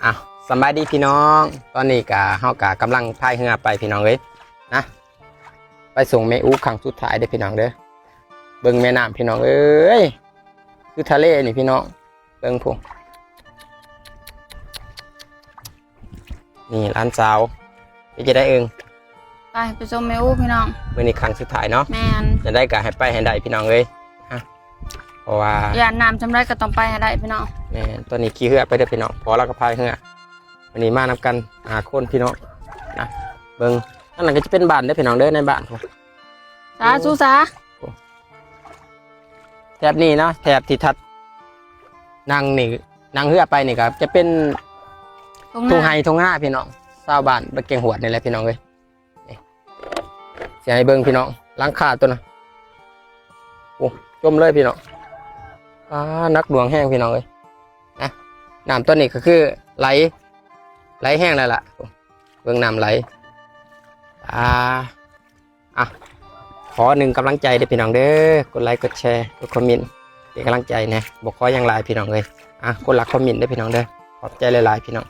ອ້າວ ສຳບາຍດີພີ່ນ້ອງ ຕອນນີ້ກະ ເຮົາກະກຳລັງພາຍເຮືອໄປພີ່ນ້ອງເອີຍ ນະ ໄປສົ່ງແມ່ອູຄັ້ງສຸດທ້າຍເດີ້ພີ່ນ້ອງເດີ້ ເບິ່ງແມ່ນ້ຳພີ່ນ້ອງເອີຍ ຄືທະເລນີ້ພີ່ນ້ອງ ເບິ່ງພຸ້ນ ນີ້ຫຼານສາວ ເປັນຈັ່ງໃດເອີ່ງ? ໄປ ໄປຊົມແມ່ອູພີ່ນ້ອງ ມື້ນີ້ຄັ້ງສຸດທ້າຍເນາະ ແມ່ນ ຈັ່ງໃດກະໃຫ້ໄປໃຫ້ໄດ້ພີ່ນ້ອງເອີຍ ຮະ ເພາະວ່າ ຢ້ານນ້ຳຊ່ຳໃດກະຕ້ອງໄປໃຫ້ໄດ້ພີ່ນ້ອງ ແມ່ນ ຕອນນີ້ຂີ່ເຮືອໄປເດີ້ພີ່ນ້ອງ ພໍ່ລາວກະພາຍເຮືອ ມື້ນີ້ມານຳກັນຫ້າຄົນພີ່ນ້ອງ ນະ ເບິ່ງ ອັນນັ້ນກະຈະເປັນບ້ານເດີ້ພີ່ນ້ອງເດີ້ ໃນບ້ານພຸ້ນ ສາ ສູສາ ແຖບນີ້ເນາະ ແຖບທີ່ທັດ ນັ່ງນີ້ ນັ່ງເຮືອໄປນີ້ກະຈະເປັນ ທົ່ງໄຮ່ທົ່ງນາພີ່ນ້ອງ ຊາວບ້ານບ້ານແກ້ງຫວດນີ້ແຫຼະພີ່ນ້ອງເອີຍ ນີ້ ຊິໃຫ້ເບິ່ງພີ່ນ້ອງ ຫຼັງຄາຕົວນະ ໂອ້ ຈົມເລີຍພີ່ນ້ອງ ອ່າ ໜັກໜ່ວງແຮງພີ່ນ້ອງເອີຍ ນະ ນ້ຳຕົວນີ້ກະຄືໄຫຼ ໄຫຼແຮງແລ້ວລະ ເບິ່ງນ້ຳໄຫຼ ອ່າ ອ່ະ ຂໍໜຶ່ງກຳລັງໃຈເດີ້ພີ່ນ້ອງເດີ້ ກົດໄລ ກົດແຊ ກົດຄອມເມັນ ເປັນກຳລັງໃຈແດ່ ບໍ່ຂໍຫຍັງຫຼາຍພີ່ນ້ອງເອີຍ ອ່ະ ຄົນລະຄອມເມັນເດີ້ພີ່ນ້ອງເດີ້ ຂອບໃຈຫຼາຍໆພີ່ນ້ອງ